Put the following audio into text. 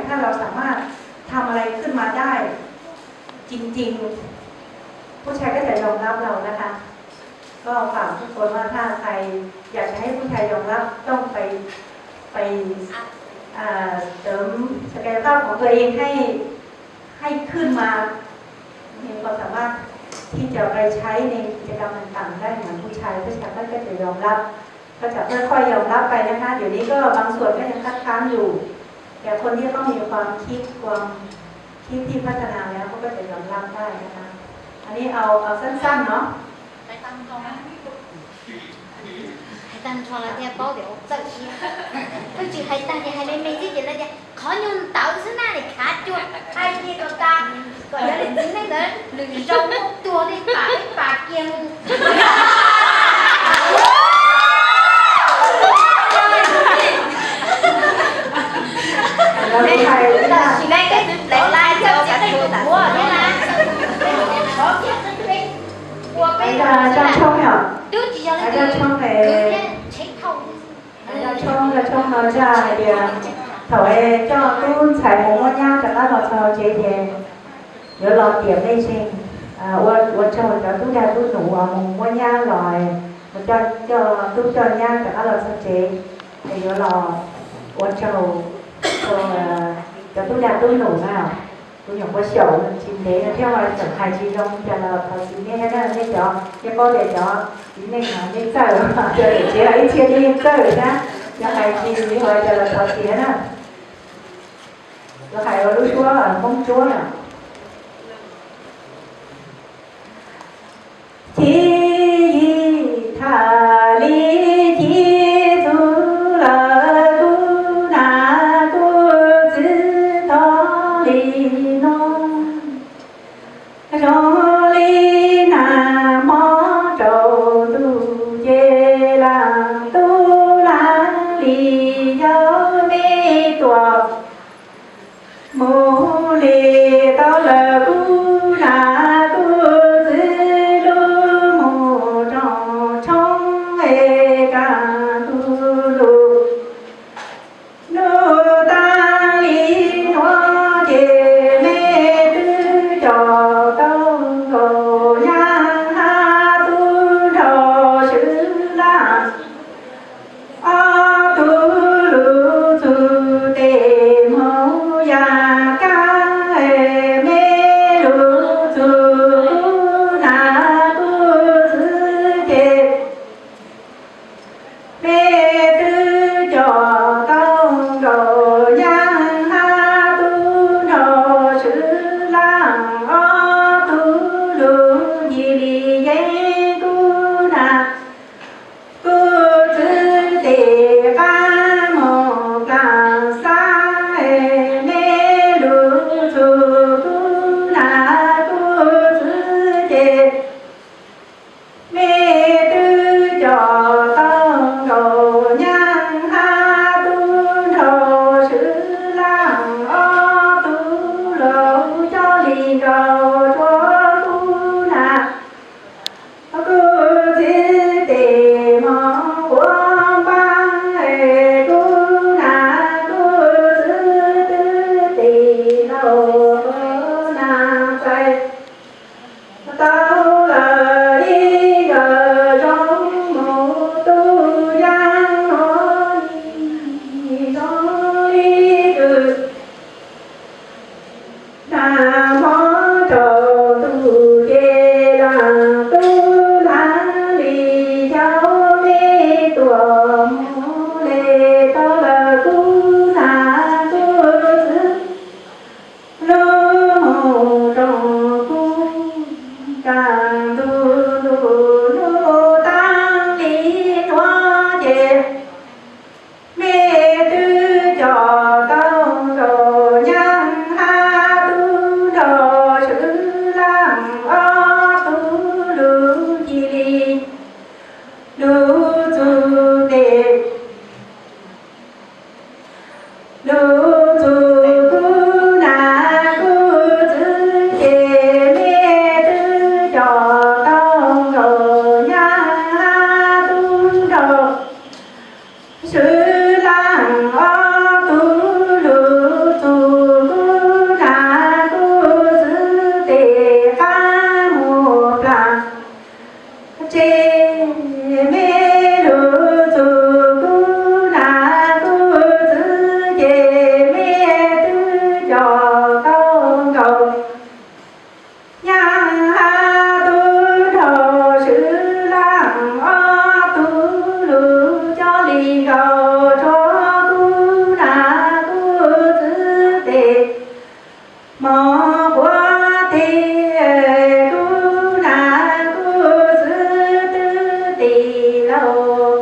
ถ้าเราสามารถทำอะไรขึ้นมาได้จริงๆ ผู้ชายก็จะยอมรับเรานะคะ ก็ฝากทุกคนว่าถ้าใครอยากจะให้ผู้ชายยอมรับต้องไปไปอ่าเสริมศักยภาพของตัวเองให้ให้ขึ้นมา มีความสามารถที่จะไปใช้ในกิจกรรมต่างๆได้เหมือนผู้ชาย ผู้ชายก็จะยอมรับ ก็จะค่อยๆยอมรับไปนะคะ เดี๋ยวนี้ก็บางส่วนก็ยังคัดค้านอยู่ แต่คนที่เขามีความคิดความคิดที่พัฒนาแล้วเขาก็จะยอมรับได้นะคะ อันนี้เอาเอาสั้นๆเนาะ Hais tag nrho lawv thiaj paub tias ua txawj siab. Twb tsis hais tag ces hais me me xwb ces lawv tias qhov nyuag ntawd xwb na, nim khav cuag hais kiag rau tas kom yog li txiv neej ntawd lwm zaus muab tuag tej pam tej pam kiag mus. Tam sim no peb twb lawv lais cov txiv neej tus puav thiab na, qhov kiag qhov peb ua peb Hais rau Tshoob yom, twb tsis yog leej twg, kwv thiab tsheb thauj. Hais rau Tshoob, rau Tshoob no zaj hais tias thaum coj tub ntxhais mus muab nyab rov qab los txog hauv tsev ces yuav los tiam nej zeej, ua ua tsaug cov tub dag tub num uas mus muab nyab los, mus coj coj tub coj nyab rov qab los txog tsev, es yuav los ua tsaug rau cov tub dag tub num na. Kuv nyuam qhuav xyaum tsis ntev no thiab mas tseem hais tsis zoo cas los thov txim nej thiab na. Nej cov, nej paub tias cov txiv neej no nej txawj, cov niam tsev los ib txhia nej yeej txawj thiab, yog hais tsis li cas los thov txim thiab na. Kuv hais ua lub suab Hmoob Tsuab na. Chim yim tham li chim txuj lawm kuv nam kuv txwv tau li no. Zoo li nag hmo tsaus ntuj ces lam tub lam li yog me tuam mus li tau lawm kuv nam kuv txwv lub mus rau tshoob es kaj tus lus lub tag li nuav ces lauj.